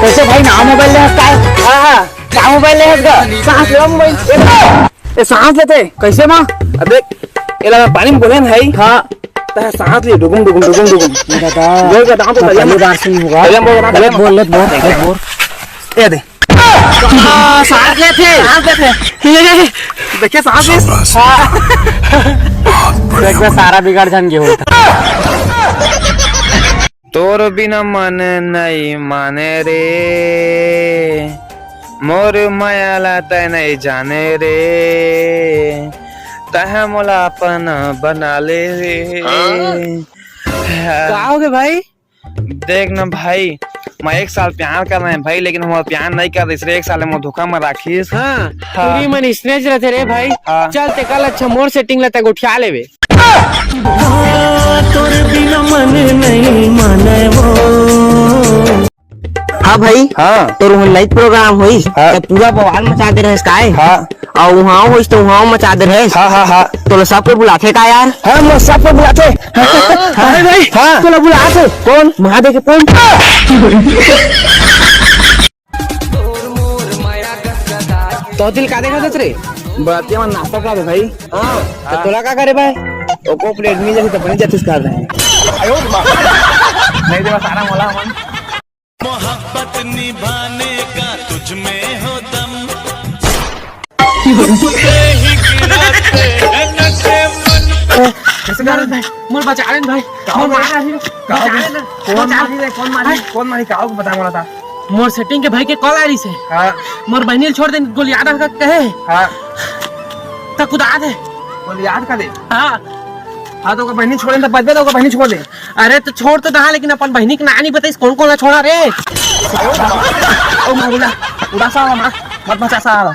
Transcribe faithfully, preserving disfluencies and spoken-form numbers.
कैसे भाई, नवा मोबाइल ले हस काय? हाँ, हाँ। का मोबाइल ले हस गा? सांस लेवा मोबाइल। ए, सांस लेते? कैसे मा? अबे, एला मैं पानी में बोले न भाई। हाँ। तह सांस ले, डुगुम, डुगुम, डुगम, डुगम। दादा, बोल के दांत तो मैं दरिया पहली में। बार सुनी होगा। दरिया में बोल, दरिया में। बोल, बोल, बोल, बोल। ए दे। आ, सांस लेते। सांस लेते। ये, देखिए, सांस ले। हाँ। देख, मैं सारा बिगाड़ जान गया होता। तोर बिना मन नइ माने रे, मोर मया ला तै नइ जाने रे, तह मोला अपन बना ले रे। हाँ। का हो गे भाई? देख ना भाई, मैं एक साल प्यार कर रहे हैं भाई, लेकिन हमारा प्यार नहीं कर रही, इसलिए एक साल में धोखा में राखिस। हाँ, हाँ। पूरी मन इसने ज रहते रे भाई। हाँ। चल ते कल अच्छा मोर सेटिंग ला तै गोठिया लेबे। तोर बिना मन नहीं माने वो। हाँ भाई। हाँ। तोर उहाँ लाइव प्रोग्राम होइस, हाँ। त पूरा बवाल मचा दे रहेस काय? हाँ। अउ उहाँ होइस त उहाँ मचा दे रहेस। हाँ, हाँ, हाँ। तोला सब कोई बुलाथे का यार? हाँ, मोर सब कोई बुलाथे। हाँ, भाई, हाँ। तोला बुलाथे। कौन? महादेव के कौन? तो दिल का देखा था रे? बरातिया में नाश्ता कर भाई। हाँ। तो तोला का करे भाई? ओको प्लेट मिल जाती तो बन जाती इसका। नहीं देवा सारा मोला मन। मोहब्बत निभाने का तुझ में हो दम। कैसे कर रहे भाई? मोर बचा लेन भाई। का मोर हो? बचा लेन। का हो? बचा लेन। कौन बचा मारी लेन। रे? कौन मारी? हाँ? कौन मारी? का हो बता बोला था? मोर सेटिंग के भाई के कॉल आ रही से। हाँ। मोर बहनी ल छोड़ देन गोलियार का कहे। हाँ। त कुदा दे। गोलियार का दे? हाँ। हाँ, तो ओकर बहनी छोड़े त बचबे, तो ओकर बहनी छोड़ दे। अरे, तो छोड़ तो दहा, लेकिन अपन बहनी के नानी बताइस, कौन कौन ला छोड़ा रे? ओ माँ, उड़ा, उड़ा साला माँ, मत बचा साला।